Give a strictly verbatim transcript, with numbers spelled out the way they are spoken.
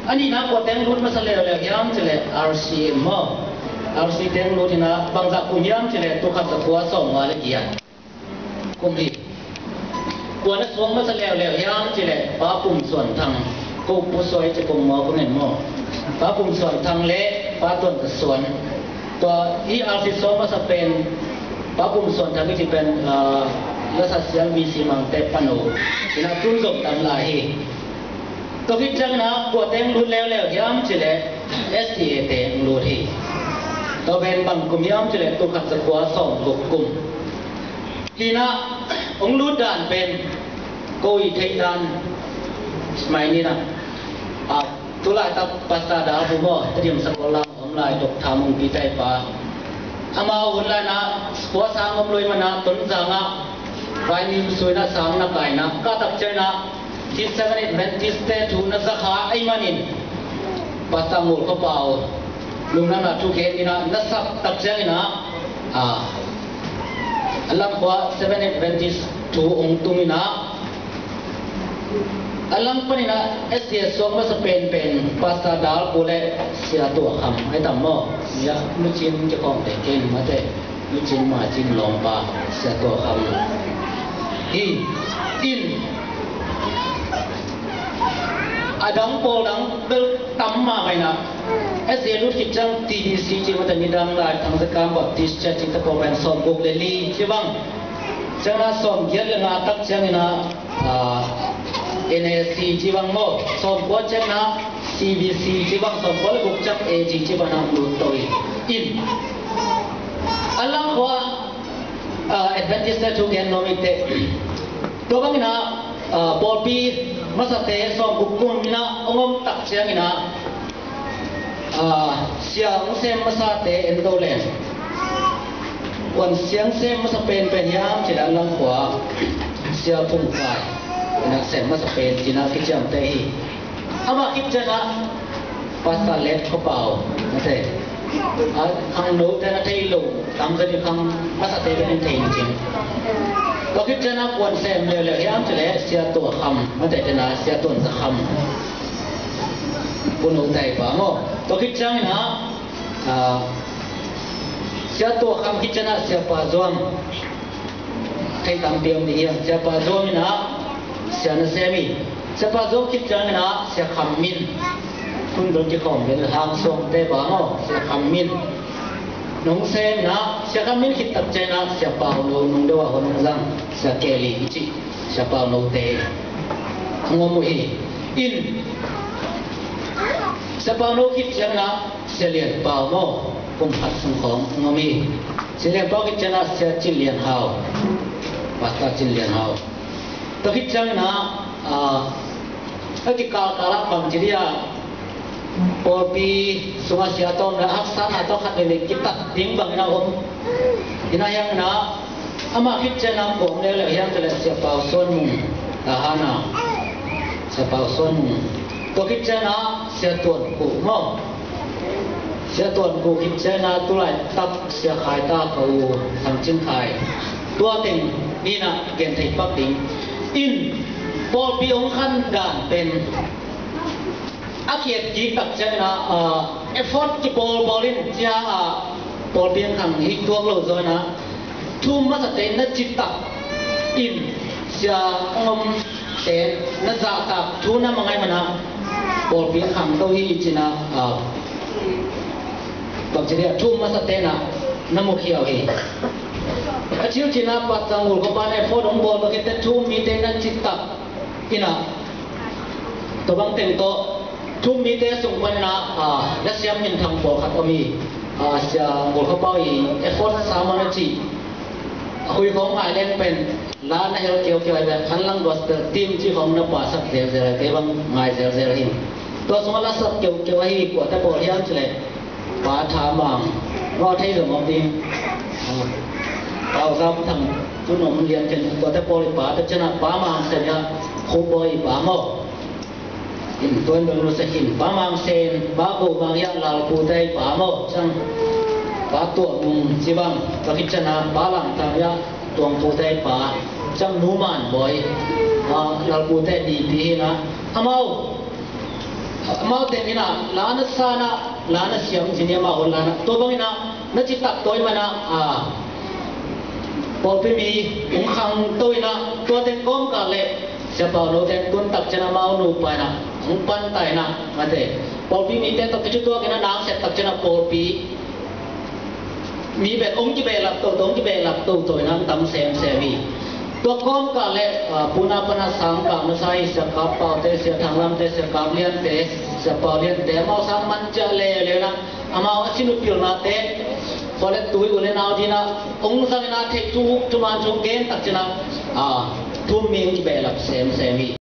A nihna kua teng lut masa leuleu hiam cih leh R C M maw? R C M teng lut hi-in ah bangzah kum hiam cih leh tul khat za kua sawmnga le giat kum hi. Kua na suak masa leuleu hiam cih leh Pa Pum Suan Thang, ko Pu Suai ci Pum Maw ko ngen maw? Pa Pum Suan Thang le Pa Tuan Za Suan. Tua i R C M suak masa pen Pa Pum Suan Thang i ci pen, ah, lasa siam V C Mangte pano. Hi-in ah tun zong dam lai hi. Tua khit ciangin ah kua teng lut leuleu hiam cih leh S D A teng lut hi. Tua pen bang kum hiam cih leh tul khat za kua sawmguk kum. Hi-in ah hong lut dan pen ko i theih dan mai ni-in ah, ah, tulaitak Pastor Dal Pu maw, Tedim Sakol lam om lai, Doctor Mung Pi Taipa. Amau hun lai-in ah kua sang om lo ahih manin ah Tonzang ah vaimim sui-in ah sang na kai-in ah, kah tak ciangin ah hih Seven Adventist-te thu na za kha ahih manin Pastor Ngul Khua Pau lungdamna thu gen in ah na sap tak ciangin ah, ah, a lang khua Seven Adventist thu hong tung in ah, a lang panin ah S D A suak masa penpen Pastor Dal Pu le Sia Tua Kham ahi tam maw? Ya, lucin kikhawm te ken mate, lucin macin lawmpa Sia Tua Kham hi. In a dang pawl dang bel tam mahmah in ah, S D A lut khit ciang T B C ci mate, Nidang Lai Thang Za Kam Baptist Church ci, tua pawl pen sawmguk le li ci bang. Ciangin ah sawmgiat le nga tak ciangin ah, ah, N A C ci bang maw, sawmkua ciangin ah C B C ci bang, sawmkua le guk ciang A G ci bang ah lut to hi. In a lang khua, ah, Adventist-te thu gen nuam hi teh. Tua bangin ah, ah, pawlpi masate sawmguk kum in ah hong om tak ciangin ah, ah, sia hong sem masate en to leng, kuan sia hong sem masa penpen hiam cih leh a lang khua Sia Phung Khai in ah sem masa pen ci-in ah kiciamteh hi. Amah khit ciangin ah Pastor Let Khua Pau, mate, a khangnote na thei lo, tam zaw ding, khang masate bek in thei ding. Tua khit ciangin ah kuan sem leuleu hiam cih leh Sia Tua Kham, mate, te na Sia Tuan Za Kham, Pu No Taipa maw. Tua khit ciangin ah, ah, Sia Tua Kham khit ciangin ah Sia Pa Zuam, thei tampi om ding hiam, Sia Pa Zuam in ah sia na sem hi. Sia Pa Zuam khit ciangin ah Sia Kham Min, hun dong kikhawm bel Hang Suangte pa maw, Sia Kham Min nong sem in ah, Sia Kham Min khit tak ciangin ah Sia Pau No, nung deuh a hong zang, Sia Kelly i cih Sia Pau Note hong om uh hi. In Sia Pau No khit ciangin ah Sia Lian Pau maw, kum khat sung khawng hong om hi. Sia Lian Pau khit ciangin ah Sia Cin Lian Hau, Pastor Cin Lian Hau. Tua khit ciangin ah, ah, a kikalkal ah bang ci ding a, pawlpi sungah sia tawm le haksatna tawh khat veivei kitat ding bangin a om. Hi-in ah hiangin ah, amah khit ciangin ah kua om leuleu hiam cih leh Sia Pau Suan Mung, Tahana, Sia Pau Suan Mung. Tua khit ciangin ah Sia Tuan Khuh maw. Sia Tuan Khuh khit ciangin ah tulaitak Sia Khai Ta Kha U, Thang Cing Khai. Tua teng hi-in ah gen thei pak ding. In pawlpi hong khan dan pen a ki-et kik tak ciangin ah, ah, effort kibawlbawl in, ci-a, ah, pawlpi hong khang hi tuak lo zaw in ah, thu masate na citak in, sia hong omte na zahtak thu na mangngilh manin ah, pawlpi hong khang to hi ci-in ah, ah, bang ci ding a, thu masate na, na mukhiau hi. A cil ci-in ah Pastor Ngul Khua Pa in effort hong bawl bek hi teh, thu mite na citak in ah, tua bang teng tawh, thu mite sung panin ah, ah, lasiam minthang pawlkhat om hi. Ah, Sia Ngul Khua Pau i effort sermon a cih, a khui khawng ngai leng pen la na hel kiaukiau hi ve, Khanlang Gospel Team cih khawng na pasak zelzel, kei bang ngai zelzel hi. Tua sungah lasak kiaukiau ahi kuate pawl hiam cih leh Pa Tha Mang, no thei zong om ding. Ah, Pa Zam Thang, tu nong lian ken, kuate pawl hi, Pa te ciangin ah Pa Mang Sen hi a, Khup Bawi i pa maw. In tuan dong lu sa khin, Pa Mang Sen, Pa Go Mang hi a, Lalpute i pa maw. Ciang Pa Tuah Mung ci bang, tua khit ciangin ah Pa Lam Thang hi a, Tuangpute i pa. Ciang Nu Man Bawi, ah, Lalpute dipi hi-in ah, amau Amau teng in ah la na sa in ah, la na siam ci ni, amau hun la in ah. Tua bang in ah na citak tua ahih man ah, a, pawlpi mi hong khangto in ah, tua teng kawmkal leh Sia Pau no teng tun tak ciang amau nupa in ah hong pan ta in ah, mate, pawlpi mite tawh kici tuak in ah, na sep tak ciang ah pawlpi mi pen hong kibehlap toto, hong kibehlap toto in ah hong tam semsem hi. Tua kawmkal leh, a, Pu Na pan a sangkah masa hi Sia Kap Pau te, Sia Thang Lam te, Sia Kap Lian te, Sia Pau Lian te, amau sang man ciah leuleu in ah, amau a sin uh pilnate, khuale tui u le nau ding in ah hong zang in ah, theih thu, thuman thu gen tak ciang ah, a, thu-um mi hong kibehlap semsem hi.